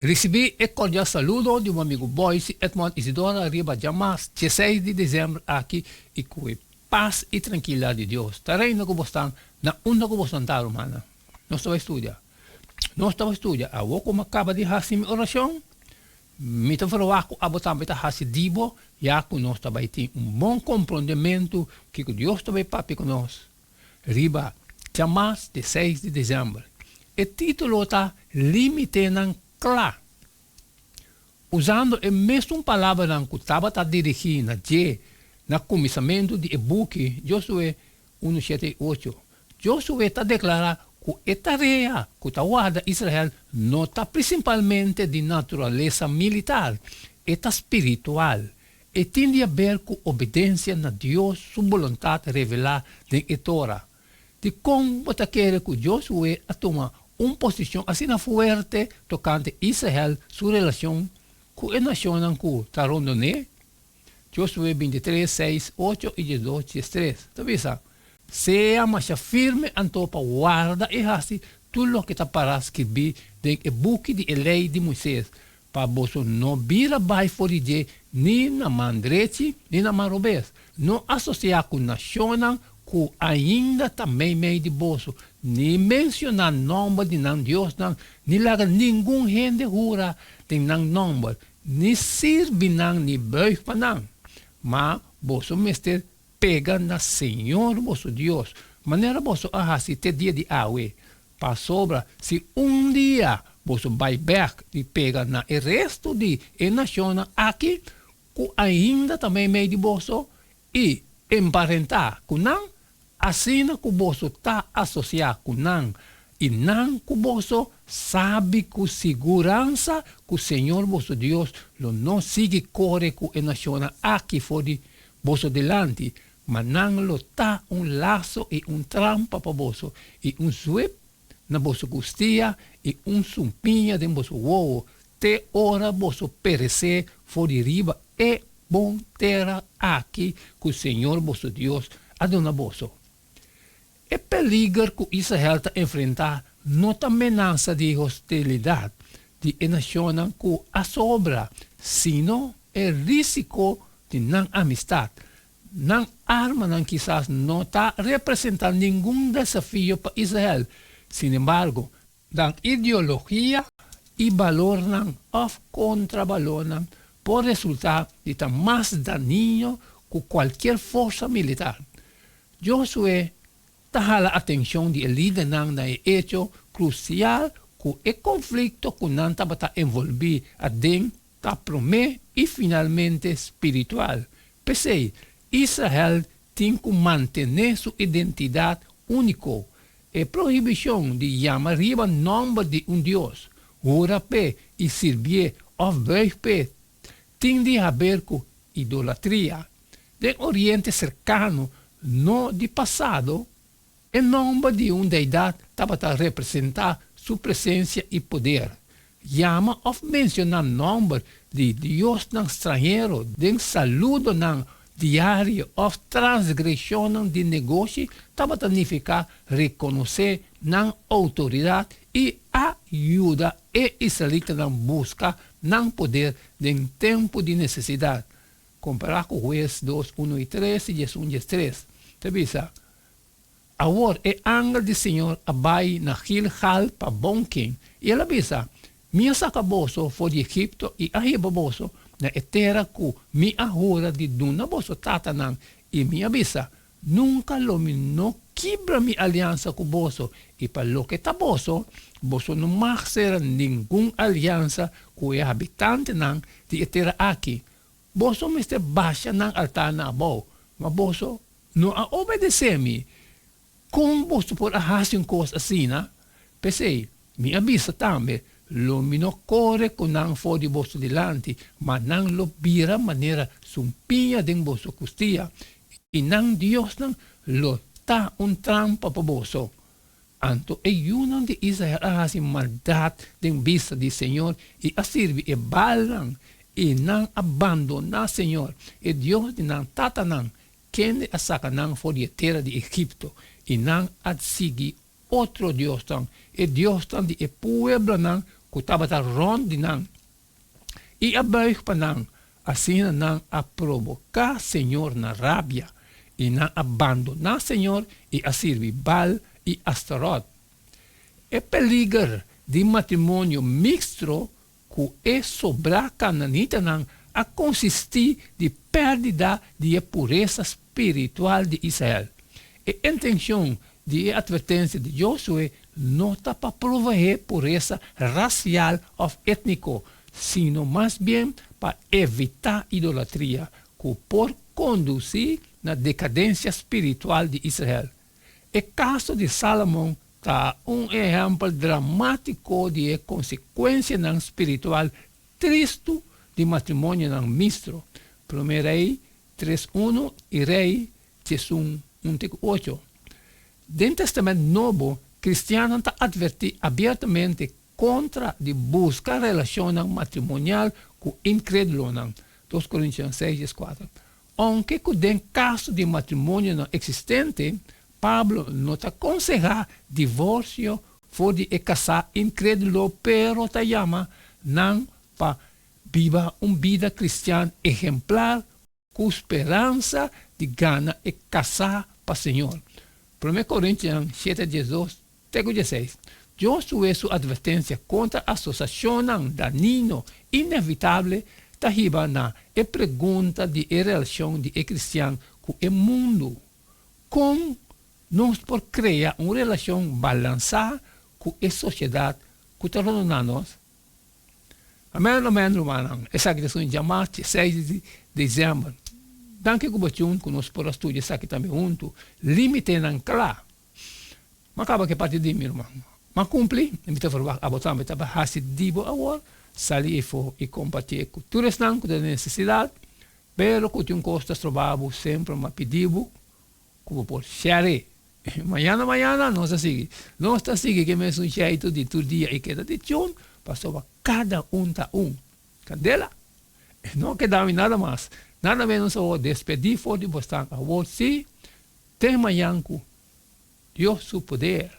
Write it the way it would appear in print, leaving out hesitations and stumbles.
Risibí e kordial saludo di bo amigu Boyce Edmond Isidora riba djamas dieseis di desèmber aki i ku e pas i trankilidat di Dios ta reina ku bosnan na unda ku bosnan ta rumannan. Nos ta bai studia. Nos ta bai studia. Awor ku mi a kaba di hasi mi orashon, mi ta verwagt ku abo tambe ta hasi di bo, ya ku nos ta bai tin un bon komprondementu kiko Dios ta bai papia ku nos riba djamas dieseis di desèmber. E título ta Límitenan Kla. Usando e mesun palabranan ku tabata dirigí na dje na kuminsamentu di e buki Josué unu shete i ocho, Josué ta deklará ku e tarea ku ta warda Israel no ta prinsipalmente di naturalesa militar, e ta spiritual. E tin di haber ku obedensia na Dios su boluntat revelá den e Tora. Dikon bo ta kere ku Josué a tuma un posishon asina fuerte tokante Israel su relashon ku e nashonnan ku ta rondon'é? Josué bintitres, seis, ocho i diesdos, diestres, ta bisa, Sea masha firme anto pa warda i hasi tur loke ta pará skirbí den e buki di e Lei di Moisés, pa boso no bira bai for di dje ni na man drechi ni na man robes. No asosiá ku nashonnan ku ainda ta meimei di boso, ni menshoná nòmber di nan diosnan, ni laga ningun hende hura den nan nòmber, ni sirbi nan ni buig pa nan. Ma boso mester pega na señor boso Dios, manera boso a hasi te dia di awe. Pasobra si un dia boso bai bèk i pega na e restu di e nashonnan aki ku ainda ta meimei di boso i emparentá ku nan, asina ku boso ta asosiá ku nan i nan ku boso, sabi ku siguransa ku señor boso Dios lo no sigui kore ku e nashonnan aki for di boso dilanti, Ma nan lo ta un laso i un trampa pa boso, i un zwip na boso kustia i un sumpiña den boso wowo, te ora boso peresé for di riba e bon tera aki ku señor boso Dios a duna boso. E peliger ku Israel ta enfrentá no ta menasa di hostilidat di e nashonnan ku a sobra, sino e rísiko di nan amistat. Nan armanan kisas no ta representá ningun desafio pa Israel. Sinembargo, nan ideologia i balornan òf kontrabalornan por resultá di ta mas dañino ku kualkier forsa militar. Josué ta hala atenshon di e lidernan na e echo krusial ku e konflikto ku nan tabata envolbí aden ta promé i finalmente spiritual. P'esei, Israel tin ku mantené su identidat úniko. E prohibishon di yama riba nòmber di un dios, hura p'e i sirbié òf buig p'e tin di haber ku idolatria. Den Oriente Serkano no di pasado, e nòmber di un deidat tabata representá su presensia i poder. Yama òf menshoná nòmber di diosnan stranhero den saludonan diario òf transgreshonnan di negoshi tabata nifiká rekonosé nan outoridat i a yuda e israelitanan buska nan poder den tempu di nesesidat. Kompará ku Hues dos, unu i tres i 11, 13, ta bisa, Awor e angel di señor a bai na Gilgal pa bonken, i el a bisa, Mi a saka boso for di Egipto i a hiba boso na e tera ku mi a hura di duna boso tatanan, i mi a bisa, Nunka lo mi no kibra mi aliansa ku boso, i pa loke ta boso, boso no mag sera ningun aliansa ku e habitantenan di e tera aki. Boso mester basha nan altarnan abou, ma boso no a obedesé mi. Kon boso por a hasi un kos asina? P'esei, mi a bisa tambe, Lo mi no kore ku nan for di boso dilanti, ma nan lo bira manera sumpiña den boso kustia, i nan diosnan lo ta un trampa pa boso. Anto e yunan di Israel a hasi maldat den bista di señor i a sirbi e Baalnan, i nan a bandoná señor, e Dios di nan tatanan, kende a saka nan for di e tera di Egipto, i nan a sigui otro diosnan, e diosnan di e pueblonan ku tabata rònt di nan i a bùig pa nan, asina nan a proboká señor na rabia, i nan a bandoná señor i a sirbi Baal i Astarot. E peliger di matrimonio mixto ku e sobrá kananitanan a konsistí di pèrdida di e puresa spiritual di Israel. E intenshon di e atvertensia di Josué no ta pa proveé puresa rasial òf étniko, sino mas bien pa evitá idolatria ku por kondusí na dekadensia spiritual di Israel. E kaso di Sálomon ta un ehèmpel dramátiko di e konsekuensianan spiritual tristu di matrimonionan mistro, Promé Rei tres unu i Rei 11 un te ku ocho. Den Tèstamènt Nobo, kristiannan ta atvertí abiertamente kontra di buska relashonnan matrimonial ku inkrédulonan, Dos Korintionan seis dieskuater. Ounke ku den kaso di matrimonionan eksistente, Pablo no ta konsehá divorsio for di e kasá inkrédulo pero ta yama nan pa biba un bida kristian ehemplar ku speransa di gana e kasá pa Señor. Promé Korintianan shete diesdos te ku dieseis. Josué su atvertensia kontra asosiashonnan danino inevitable ta hiba na e pregunta di e relashon di e kristian ku e mundu. Kon nos por krea un relashon balansá ku e sosiedat ku ta rondoná nos? Amen amen rumannan esaki ta sun djamas dieseis di december danki ku bo tune ku nos por a studia esaki tambe huntu limitenan kla ma kaba ke parti di mi ruman ma kumpli i mi ta verwagt abo tambe ta bai hasi di bo awor sali efo i kompartié ku tur esnan ku ta den nesesidat pero ku tin un kos ta stroba bo semper ma pidi bo ku bo por share. Mañana mañana nos ta sigui. Nos ta sigui ke mesun sheitu di tur dia i keda di tune pasobra kada un ta un. Kandela! No keda mi nada mas, nada menos awor despedí for di bosnan awor sí, te mañan ku Dios su poder.